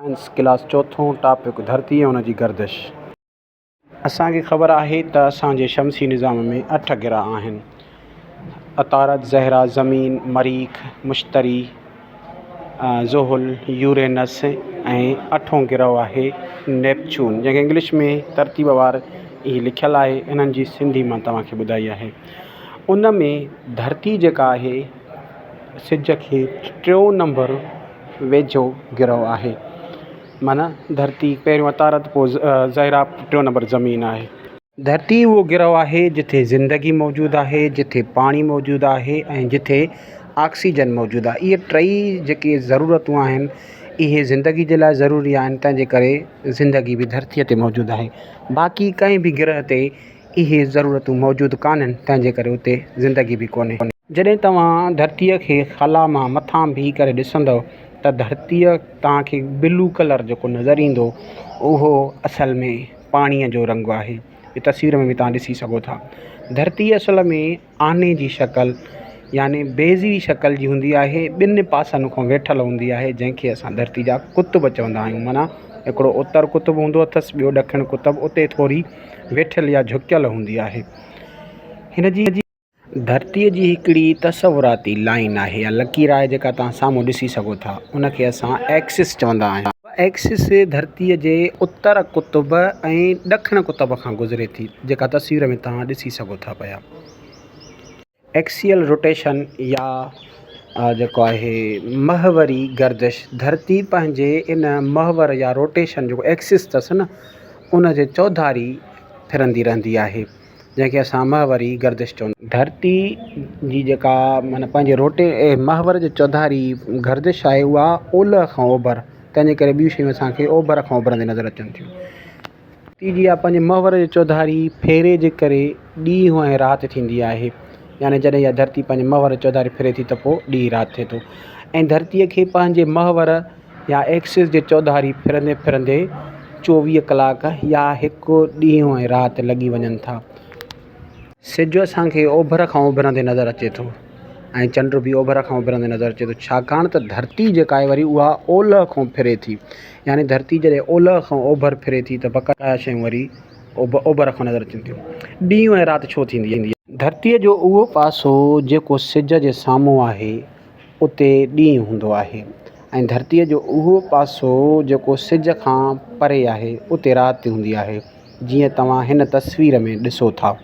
Science class چوٿون topic ڌرتي ۽ ان جي گردش. اسان کي خبر آهي ته اسان جي شمسي نظام ۾ اٺ گرهه آهن، عطارد، زهره، زمين، مريخ، مشتري، زحل، يورينس ۽ اٺون گرهه آهي نيپچون جنهن کي انگلش ۾ ترتيب وار هي لکيل آهي انهن جي سنڌي مان توهان کي ٻڌائي آهي. ان ۾ ڌرتي جيڪا آهي سج کي ٽيون نمبر ويجهو گرهه آهي. معنيٰ ڌرتي پهريون عطارد پوء زهره ٽيون نمبر زمين آهي. ڌرتي اهو گرهه آهي جتي زندگي موجود آهي، جتي پاڻي موجود آهي ۽ جتي آڪسيجن موجود آهي. اهي ٽئي جيڪي ضرورتون آهن اهي زندگي جي لاء ضروري آهن تنهن جي ڪري زندگي به ڌرتيء تي موجود آهي. باقي ڪنهن به گرهه تي اهي ضرورتون موجود ڪانهن تنهن جي ڪري اتي زندگي به ڪونهي. جڏهن توهان ڌرتيء کي خلا مان مٿان بيهي ڪري ڏسندؤ ته ڌرتيء توهان کي بلو ڪلر جيڪو نظر ايندو اهو اصل ۾ پاڻيء جو رنگ آهي. هي تصوير ۾ به توهان ڏسي سگهو ٿا. ڌرتي اصل ۾ آني جي شڪل يعني بيضوي شڪل جي هوندي آهي ٻن پاسن کان ويٺل هوندي آهي جنهن کي اسان ڌرتي جا قطب چوندا آهيون معنيٰ هڪڙو اتر قطب هوندو اٿس ٻيو ڏکڻ قطب اتي ٿوري ويٺل يا جهڪيل هوندي آهي هن جي ڌرتيء جي هڪڙي تصوراتي لائين آهي يا لڪير آهي جيڪا توهان سامهون ڏسي سگهو ٿا ان کي اسان ايڪسس چوندا آهيون. ايڪسس ڌرتيء جي اتر قطب ۽ ڏکڻ قطب کان گذري ٿي، جيڪا تصوير ۾ توهان ڏسي سگهو ٿا پيا. ايڪسيل روٽيشن يا جيڪو آهي محوري گردش، ڌرتي پنهنجي ان محور يا روٽيشن جيڪو ايڪسس اٿس نه ان جي چوڌاري ڦرندي رهندي آهي. جنهن کي اسان محوري گردش چوندا آهيون. ڌرتي جي جيڪا معنيٰ پنهنجي روٽي محور جي چوڌاري گردش آهي اها اولهه کان اوڀر تنهن جي ڪري ٻيون شيون اسان کي اوڀر کان اڀرندي نظر اچن ٿيون. ڌرتي جي اها پنهنجي محور جي چوڌاري ڦيري جي ڪري ڏينهن ۽ رات ٿيندي آهي يعني جڏهن اها ڌرتي پنهنجي محور جي چوڌاري ڦري ٿي ته پوء ڏينهن رات ٿئي ٿو ۽ ڌرتيء کي پنهنجي محور يا ايڪسس جي چوڌاري ڦرندي ڦرندي 24 ڪلاڪ يا هڪ ڏينهن ۽ رات لڳي وڃن ٿا. سج اسان کي اوڀر کان اڀرندي نظر اچي ٿو ۽ چنڊ به اوڀر کان اڀرندي نظر اچي ٿو ڇاڪاڻ ته ڌرتي جيڪا آهي وري اها اولهه کان ڦري ٿي يعني ڌرتي جڏهن اولهه کان اوڀر ڦري ٿي ته بقايا شيون وري اوڀر کان نظر اچن ٿيون. ڏينهن ۽ رات ڇو ٿيندي آهي؟ ڌرتيء جو اهو پاسو جيڪو سج جي سامهون آهي اتي ڏينهن هوندو آهي ۽ ڌرتيء جو اهو پاسو جيڪو سج کان پري آهي اتي رات هوندي آهي جيئن توهان هن تصوير ۾ ڏسو ٿا.